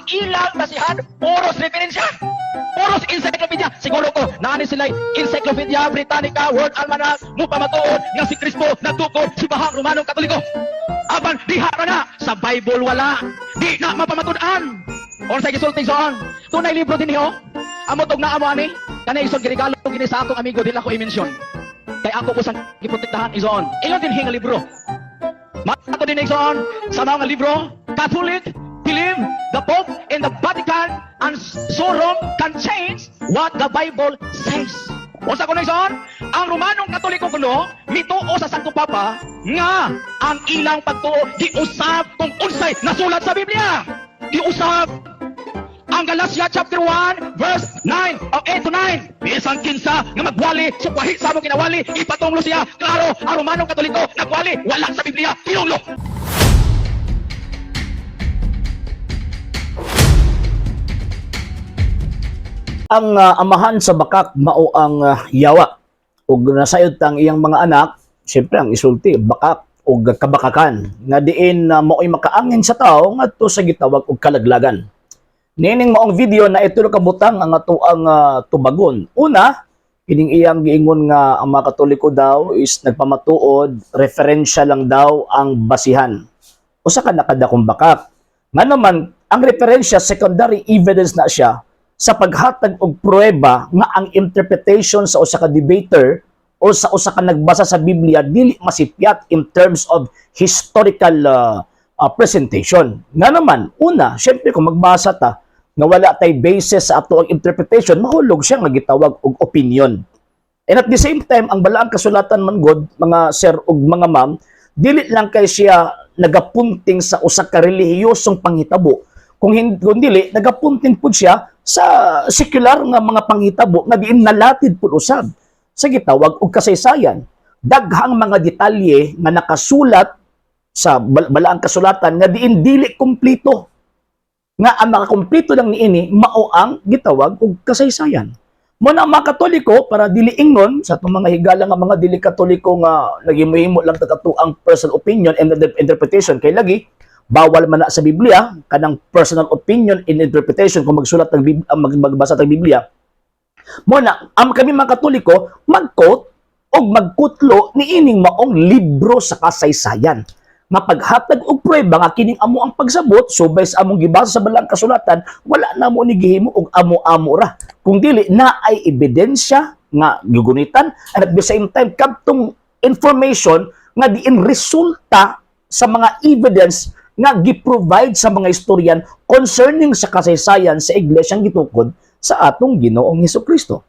Ang ilang basihan, puros referensya. Puros encyclopedia. Siguro ko, naani sila Encyclopedia Britannica, World Almanac, mupamatuod nga si Kristo nagtukod simbahang Romanong Katoliko. Apan diha ra na sa Bible wala. Di na mapamatud-an. Unsay gisulti, igsoon? Tunay libro din oh. Amo tog naa mo ani. Kanay, igsoon, giregalo gini sa akong amigo, dili ako i-mention. Kay ako ko sang giprotektahan, igsoon. Ingon din nga libro. Mato din, igsoon, sa mga libro, Catholic believe the Pope in the Vatican and so Rome can change what the Bible says. Unsa kuno, igsoon? Ang Romanong Katoliko kuno mituo sa Santo Papa nga ang ilang pagtuo giusab kung unsay nasulat sa Biblia. Giusab ang Galatia chapter 1 verse 9 o 8 to 9. Bisan kinsa nga magwali sukwahi sa among kinawali, ipatunglo siya. Klaro, ang Romanong Katoliko nagwali wala sa Biblia. Tinunglo. Ang amahan sa bakak mao ang yawa ug nasayod tang iyang mga anak. Siyempre, ang isulti bakak ug kabakakan nga diin na mao'y makaangin sa tao ngadto sa gitawag og kalaglagan. Niining maong video na ito kabutang ang atoang tubagon. Una, kining iyang giingon nga ang mga Katoliko daw is nagpamatuod, referensya lang daw ang basihan. Usa ka nakadakong bakak. Nga naman ang referensya, secondary evidence na siya sa paghatag og pruweba nga ang interpretation sa usa ka debater o sa usa ka nagbasa sa Biblia dili masipyat in terms of historical presentation. Nga naman, una, syempre kung magbasa ta nga wala tay basis sa ato ang interpretation, mahulog siya nga gitawag og opinion. And at the same time, ang balaang kasulatan man god, mga sir ug mga ma'am, dili lang kay siya nagapunting sa usa ka relihiyosong panghitabo. Kung hindi, kung dili, nagapunting pud siya sa secular nga mga panghitabo nga diin nalatid pud usab sa gitawag og kasaysayan. Daghang mga detalye nga nakasulat sa balaang kasulatan nga diin dili kumplito. Nga ang makakumpleto lang niini mao ang gitawag og kasaysayan. Mo na ang mga Katoliko, para dili ingnon sa atong mga higala nga mga dili Katoliko nga naghimo-himo lang ta ang personal opinion and interpretation, kay lagi bawal man na sa Biblia kanang personal opinion and interpretation kung magsulat ng magbasa ng Biblia. Mo na ang kami mga Katoliko mag-quote og magkutlo niining maong libro sa kasaysayan. Mapaghatag og pruweba nga kining amo ang pagsabot subay sa among gibasa sa balaang kasulatan, wala na mo ni gihimo og amo-amo ra. Kung dili na ay ebidensya nga gigunitan and at the same time kadtong information nga diin resulta sa mga evidence nga gi-provide sa mga istoryan concerning sa kasaysayan sa iglesyang gitukod sa atong Ginoong Hesus Kristo.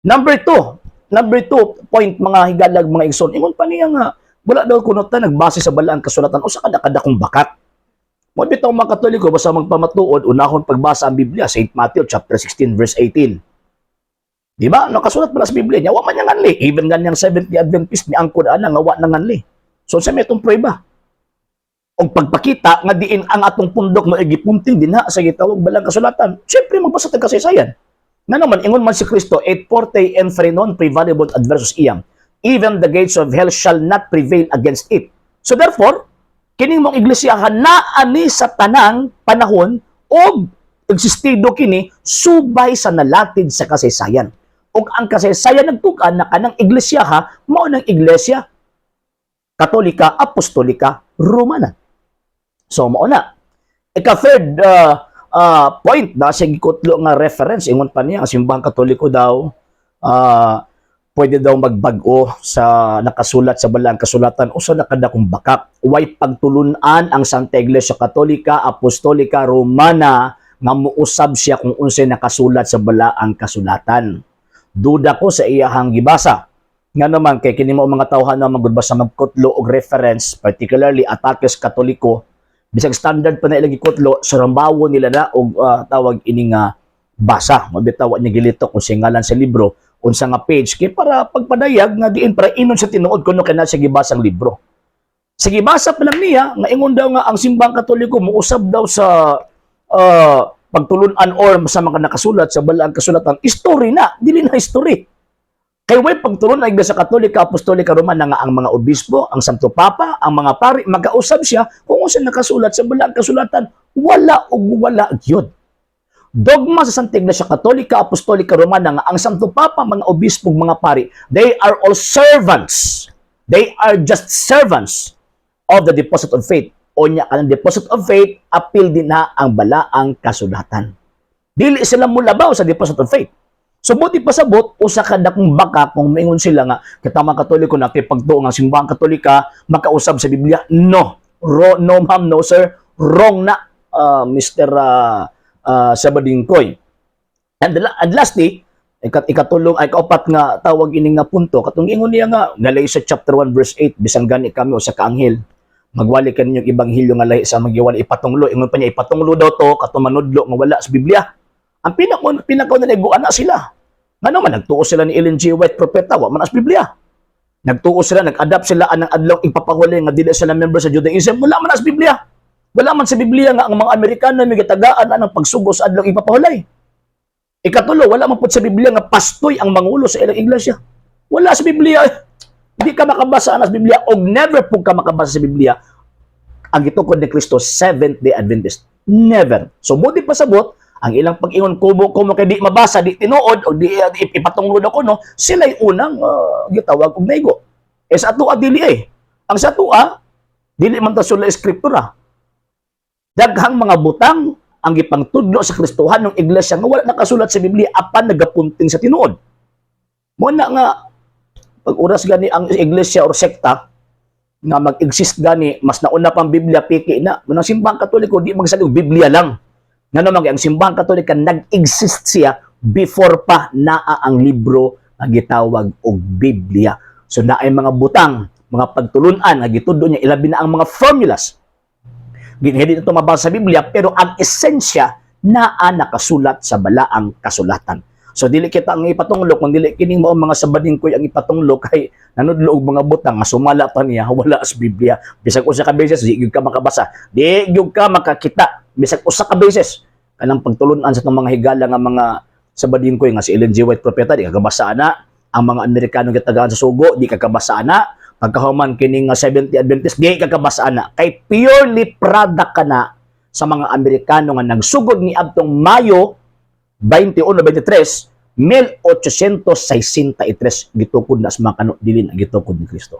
Number two point, mga higalag, mga igsoon, ingon pa niya nga wala daw kuno ta nagbase sa balaang kasulatan. Usa ka nakadakong bakak. Mo bitaw mga Katoliko, basta magpamatuod, unahon pagbasa ang Biblia, St. Matthew chapter 16 verse 18. Di ba? Nakasulat pala sa Biblia niya, wa man niya nganli. Even ganyang Seventh Day Adventist ni angkod ana nga wa na nganli. So sa may itong pruweba? Og pagpakita nga diin ang atong pundok mo gipunting dinha sa gitawag balaang kasulatan. Siyempre magbasa tag kasaysayan. Nga naman ingon man si Kristo, et portae inferni non prevalebant adversus eam. Even the gates of hell shall not prevail against it. So therefore, kining mong iglesia naa ni sa tanang panahon og existido kini subay sa nalatid sa kasaysayan. Ug ang kasaysayan nagtug-an na kanang iglesia mao ng Iglesia Katolika Apostolika Romana. So mao na. Ika third point na siya gikutlo nga reference, ingon pa niya ang simbahang Katoliko daw pwede daw magbag-o sa nakasulat sa balaang kasulatan. Usa na kadakong bakak. Way pagtulunan ang Santa Iglesia Katolika Apostolika Romana nga muusab siya kung unsay nakasulat sa balaang kasulatan. Duda ko sa iyahang gibasa. Nga naman kay kini mo mga tawhan na magud basta magkutlo og reference, particularly atakes Katoliko, bisag standard pa na ilang gikutlo, surambawo nila na og tawag ini nga basa. Mabitaw niya gilitok kung singalan sa libro, unsa nga page, kay para pagpadayag nga diin para inon sa tinuod kuno kay na siya gibasang libro. Sa gibasa pa lang niya nga ingon daw nga ang simbang Katoliko muusab daw sa pagtulunan or sa mga nakasulat sa balaang kasulatan, history na, dili na history. Kay way pagtulon ang Iglesia Katolika Apostolika Romana nga ang mga obispo, ang Santo Papa, ang mga pari, magkausab siya kung unsa nakasulat sa balaang kasulatan. Wala ug wala gyud. Dogma sa Santa Iglesia Katolika Apostolika Romana nga ang Santo Papa, mga obispo, mga pari, they are all servants. They are just servants of the deposit of faith. O nya kanang deposit of faith, apil din na ang balaang kasulatan. Dili sila mulabaw sa deposit of faith. So buot pasabot, usa ka dakong baka kung maingon sila nga kita mga Katoliko na kay pagtuo nga Simbahang Katolika makausab sa Biblia. No. No ma'am, no sir. Wrong na Mr. Sabadingkoy. And lastly, ikatulong ay kaupat nga tawag ini nga punto, katong ingon niya nga nalay sa chapter 1 verse 8, bisan gani kami usa ka anghel magwali kaninyong ebanghelyo nga lahi sa among giwali, ipatunglo, ingon pa niya, ipatunglo daw to katong manudlo nga wala sa Biblia. Ang pinaka pinaka na na sila, ngano man nagtuo sila ni Ellen G. White propeta, wa man sa Biblia. Nagtuo sila, nag-adapt sila anang adlaw ipapahuli nga dili sila member sa Judaism, wala man sa Biblia. Wala man sa Biblia nga ang mga Amerikano may gitagaan anang pagsugo sa adlaw ipapahulay. Ikatulo, wala man pud sa Biblia nga pastoy ang mangulo sa ilang iglesia. Wala sa Biblia. Hindi ka makabasa sa Biblia o never po ka makabasa sa Biblia ang gitukod ni Kristo Seventh Day Adventist. Never. So buot pasabot, ang ilang pag-ingon kubo kumo kay di mabasa, di tinuod o di ipatunglo na kuno, sila'y unang gitawag og naigo. Eh sa atoa dili eh. Ang sa atoa dili man ta sula eskriptura. Daghang mga butang ang gipangtudlo sa Kristohanong iglesia nga wala nakasulat sa Biblia apan nagapunting sa tinuod. Mo na nga pag oras gani ang iglesia or sekta nga mag-exist gani, mas nauna pang Biblia, piki na. Munang Simbahang Katoliko di magsalig og Biblia lang. Ngano man kay ang Simbahang Katolika nag-exist siya before pa naa ang libro nga gitawag og Biblia. So naay mga butang, mga pagtulunan nga gitudlo niya, ilabi na ang mga formulas. Hindi ito mabasa sa Biblia, pero ang esensya naa nakasulat sa balaang kasulatan. So dili kita ang ipatunglo kung dili kining mao mga sabadingkoy ang ipatunglo kay nanudlo og mga butang nga sumala pa niya wala sa Biblia. Bisag usa ka beses di gyud ka makabasa. Di gyud ka makakita bisag usa ka beses kanang pagtulunan sa itong mga higala nga mga sabadingkoy nga si Ellen G. White propeta, di ka kabasa ana. Ang mga Amerikano gitagaan sa sugo, di ka kabasa ana. Pagkahuman kining nga Seventh Adventist, di ka kabasa ana, kay purely product ka na sa mga Amerikano nga nagsugod ni adtong Mayo 21 23 1863. Gitukod na sa mga kano, dili na gitukod ni Kristo.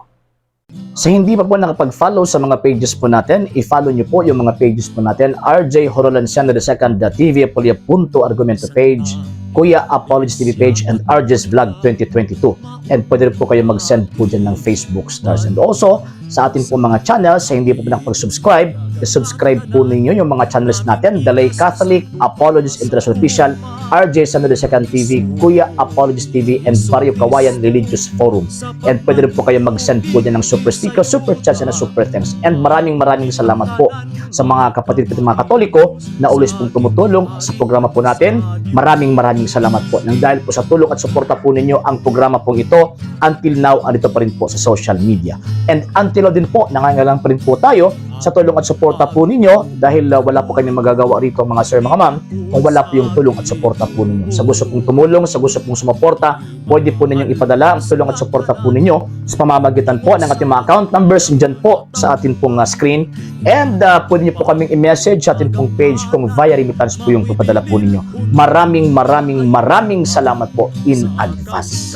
Sa hindi pa po nakapag-follow sa mga pages po natin, i-follow niyo po yung mga pages po natin: RJ Horolan II TV, Apolia Argumento page, Kuya Apologies TV page, and RJ's Vlog 2022. And pwede rin po kayo mag-send po dyan ng Facebook stars. And also, sa atin po mga channels, sa hindi po nakapag-subscribe, i-subscribe po ninyo yung mga channels natin: Dalay Catholic, Apologies International Official, RJ Samuel II TV, Kuya Apologies TV, and Barrio Kawayan Religious Forum. And pwede rin po kayo mag-send po dyan ng super sticker, super chats, and super thanks. And maraming maraming salamat po sa mga kapatid ko mga Katoliko na always pong tumutulong sa programa po natin. Maraming maraming salamat po. Nang dahil po sa tulong at suporta po ninyo, ang programa pong ito until now andito pa rin po sa social media. And until now din po, nangangailangan pa rin po tayo sa tulong at suporta po ninyo dahil wala po kami magagawa rito, mga sir, mga ma'am, kung wala po yung tulong at suporta po ninyo. Sa gusto pong tumulong, sa gusto pong sumuporta, pwede po ninyong ipadala ang tulong at suporta po ninyo sa pamamagitan po ng ating mga account numbers dyan po sa atin pong screen. And pwede niyo po kaming i-message sa atin pong page kung via remittance po yung papadala po ninyo. Maraming maraming maraming salamat po in advance.